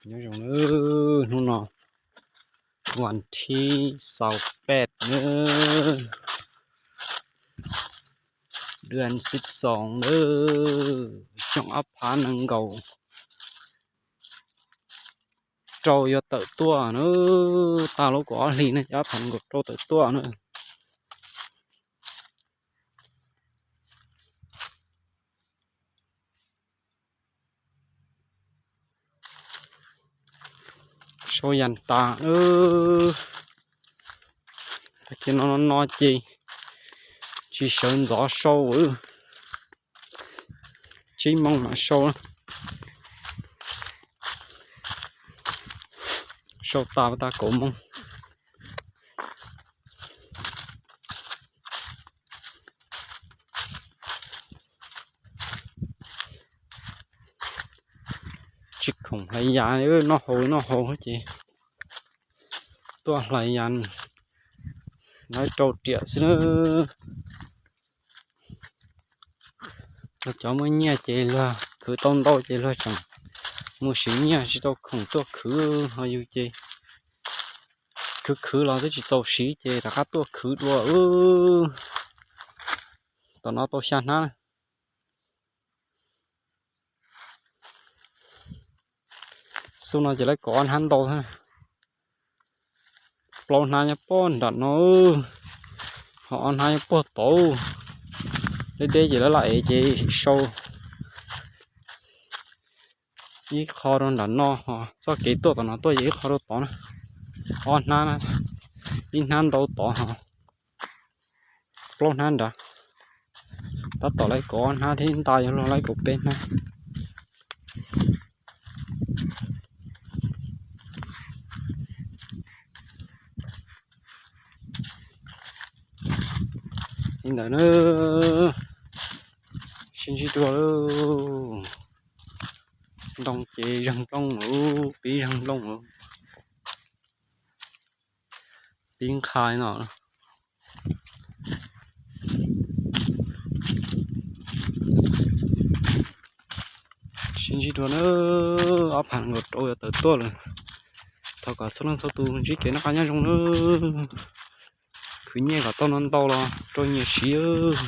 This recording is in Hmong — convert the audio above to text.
Nyob zoo nawb, hnub no vas thib xaus peb nawb, dsib xoom nawb, xyoo ob phav nees nkaum rau yuav tawm tuaj nawb, tag lub kaum ob hlis no ces ob phav nees nkaum rau tawm tuaj nawb. Sau yas tas, tag kis no no ces tsis sawv ntxov sau, tsib moos mam sau, sau tas tag kaum moos. Tsis khoom hlais yas, noj haus noj haus ces tuaj hlais yas, lawv rau riam xwb na. Luag cov muaj nyiaj ces luag khwv tau ntau ces luag tseem mus siv nyiaj, tsis tau khoom tuaj khwv, ho yus ces khwv khwv los twb tsis txaus siv ces rov qab tuaj khwv dua. Tom no tau xya hnab. Xub no ces lawv kom ob hnab ntau thiab. Plaub hnab nyob puag nram no, ho ob hnab nyob puag tod. Deb deb ces lawv lam ev ces sau ib qho rau nram no, ho txoj kev tuaj tom no tuaj ces ib qho rau tod na. Ob hnab, ib hnab ntau tod ho plaub hnab nrad. Tab tom lawv kom ob hnab thiab, nta yuav luag lawv kom peb hnab. Li ntawd na, sib ntsib dua lauj. Ntoo ces zeeg nplooj lawm, pib zeeg nplooj lawm, pib nqha no. Sib ntsib dua na, ob phav nees nkaum rau yuav tawm tuaj lawm. Thov kom txhua leej txhua tus ntsib kev noj qab nyob zoo na. Khwv nyiaj kom tau ntau ntau los rau nyias siv.